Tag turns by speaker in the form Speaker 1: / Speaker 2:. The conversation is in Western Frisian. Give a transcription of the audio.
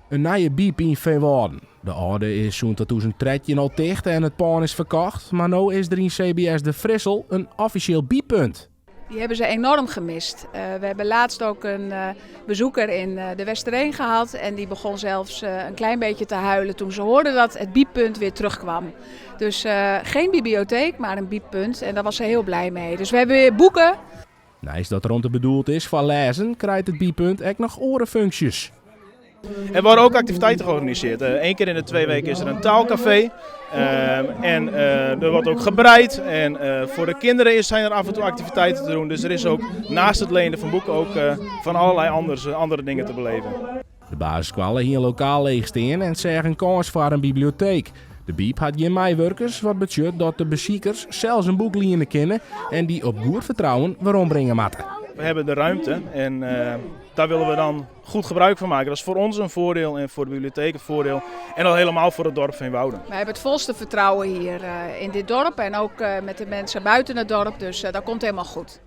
Speaker 1: In nije byb yn Feanwâlden. De âlde is sûnt 2013 al ticht en it pân is ferkocht, mar no is der yn CBS De Frissel in offisjeel byb-punt.
Speaker 2: Die hebben ze enorm gemist. We hebben laatst ook een bezoeker in de Westereen gehad en die begon zelfs een klein beetje te huilen toen ze hoorde dat het biebpunt weer terugkwam. Dus geen bibliotheek, maar een biebpunt en daar was ze heel blij mee. Dus we hebben weer boeken.
Speaker 1: Neist dat de romte bedoeld is foar lêzen, krijt it byb-punt ek noch oare funksjes.
Speaker 3: Er worden ook activiteiten georganiseerd. Eén keer in de 2 weken is er een taalcafé. En er wordt ook gebreid. En voor de kinderen zijn er af en toe activiteiten te doen. Dus er is ook naast het lenen van boeken ook van allerlei andere dingen te beleven.
Speaker 1: De basisskoalle hie in lokaal leechstean en seach in kâns foar in biblioteek. De byb hat gjin meiwurkers, wat betsjut dat de besikers sels in boek liene kinne en dy op goed fertrouwen werombringe moatte.
Speaker 3: We hebben de ruimte en daar willen we dan goed gebruik van maken. Dat is voor ons een voordeel en voor de bibliotheek een voordeel. En al helemaal voor het dorp Veenwouden.
Speaker 2: Wij hebben het volste vertrouwen hier in dit dorp en ook met de mensen buiten het dorp. Dus dat komt helemaal goed.